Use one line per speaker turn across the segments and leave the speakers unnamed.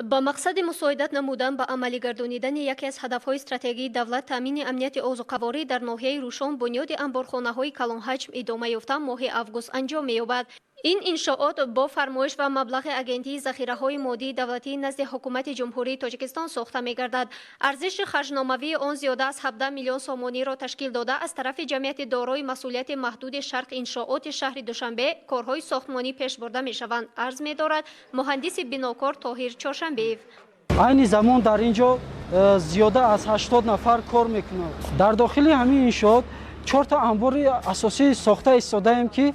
Ба мақсади мусоидат намудан ба амалигардонидани яке аз ҳадафҳои стратегии давлат, таъмини амнияти озуқаворӣ, дар ноҳияи Рӯшон бунёди анборхонаҳои калонҳаҷм идома ёфта, моҳи август анҷом меёбад. Ин иншоот бо фармоиш ва маблағи Агентии захираҳои моддии давлатии назди Ҳукумати Ҷумҳурии Тоҷикистон сохта мегардад. Арзиши харҷномавии он зиёда аз 17 миллион сомониро ташкил дода, аз тарафи ҷамъияти дорои масъулияти маҳдуди «Шарқ иншооти» шаҳри Душанбе корҳои сохтмонӣ пеш бурда мешаванд, арз медорад муҳандиси бинокор Тоҳир Чоршанбеев.
Айни замон дар ин ҷо зиёда аз 80 нафар кор мекунанд. Дар дохили ҳамин иншоот чорта анбори асосӣ сохта истодаем, ки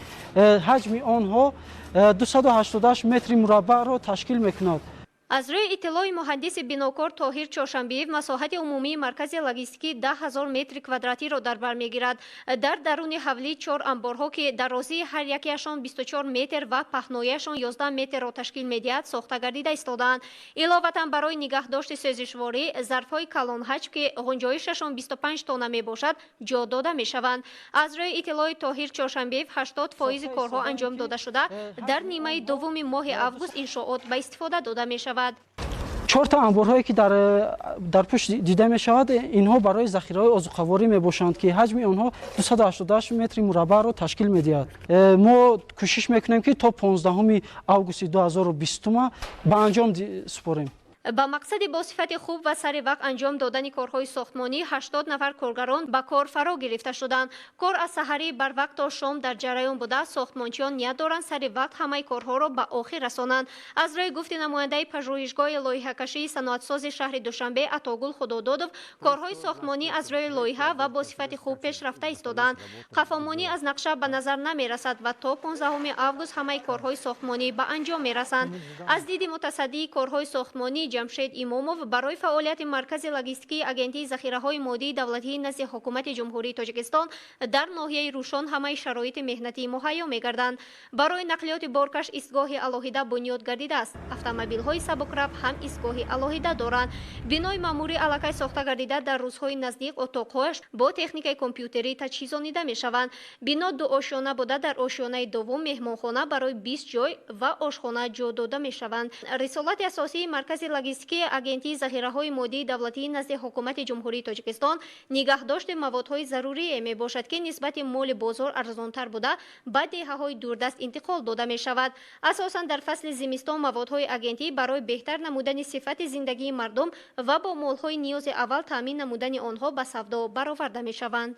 ҳаҷми онҳо 288 метри мураббаъро ташкил мекунад.
Аз рӯи иттилои муҳандиси бинокор Тоҳир Чоршанбиев, масоҳати умумии маркази логистикӣ 10 000 метри квадратиро дар бар мегирад. Дар даруни ҳавлӣ чор анборҳо, ки дарозии ҳар якеашон 24 метр ва паҳнояшон 11 метрро ташкил медиҳад, сохта гардида истодаанд. Иловатан, барои нигаҳдошти сӯзишворӣ зарфҳои калонҳаҷм, ки ғунҷоишашон 25 тонна мебошад, ҷо дода мешаванд. Аз рӯи иттилои Тоҳир Чоршанбиев, 80 фоизи корҳо анҷом дода шуда, дар нимаи дуввуми моҳи август иншоот ба истифода дода мешавад.
Чорта анборҳое, ки дар пушт дида мешавад, инҳо барои захираҳои озуқаворӣ мебошанд, ки ҳаҷми онҳо 288 метри мураббаъро ташкил медиҳад. Мо кӯшиш мекунем, ки то 15 августи 2020 ба анҷом супорем.
Ба мақсади бо сифати хуб ва сари вақт анҷом додани корҳои сохтмонӣ 80 нафар коргарон ба кор фаро гирифта шуданд. Кор аз саҳарӣ барвақт то шом дар ҷараён буда, сохтмончиён ният доранд сари вақт ҳамаи корҳоро ба охир расонанд. Аз рӯи гуфти намояндаи пажӯҳишгоҳи лоиҳакашии саноатсози шаҳри Душанбе Атогул Худододов, корҳои сохтмонӣ аз рӯи лоиҳа ва бо сифати хуб пеш рафта истодаанд. Қафомонӣ аз нақша ба назар намерасад ва то 15 август ҳамаи корҳои сохтмонӣ ба анҷом мерасанд. Аз диди мутасаддии корҳои сохтмонӣ Ҷамшед Имомов, барои фаъолияти маркази логистикии Агентии захираҳои моддии давлатии назди Ҳукумати Ҷумҳурии Тоҷикистон дар ноҳияи Рӯшон ҳамаи шароити меҳнатӣ муҳайё мегарданд. Барои нақлиёти боркаш истгоҳи алоҳида бунёд гардидааст. Автомобилҳои сабукрав ҳам истгоҳи алоҳида доранд. Бинои маъмурӣ аллакай сохта гардида, дар рӯзҳои наздик отоқҳояш бо техникаи компютерӣ таҷҳизонида мешаванд. Бино дуошёна буда, дар ошёнаи дуввум меҳмонхона барои 20 ҷой ва ошхона ҷо дода мешаванд. Рисолати асосии маркази логистикии Агентии захираҳои моддии давлатии назди Ҳукумати Ҷумҳурии Тоҷикистон нигаҳдошти маводҳои зарурие мебошад, ки нисбати моли бозор арзонтар буда, ба деҳаҳои дурдаст интиқол дода мешавад. Асосан дар фасли зимистон маводҳои агентӣ барои беҳтар намудани сифати зиндагии мардум ва бо молҳои ниёзи аввал таъмин намудани онҳо ба савдо бароварда мешаванд.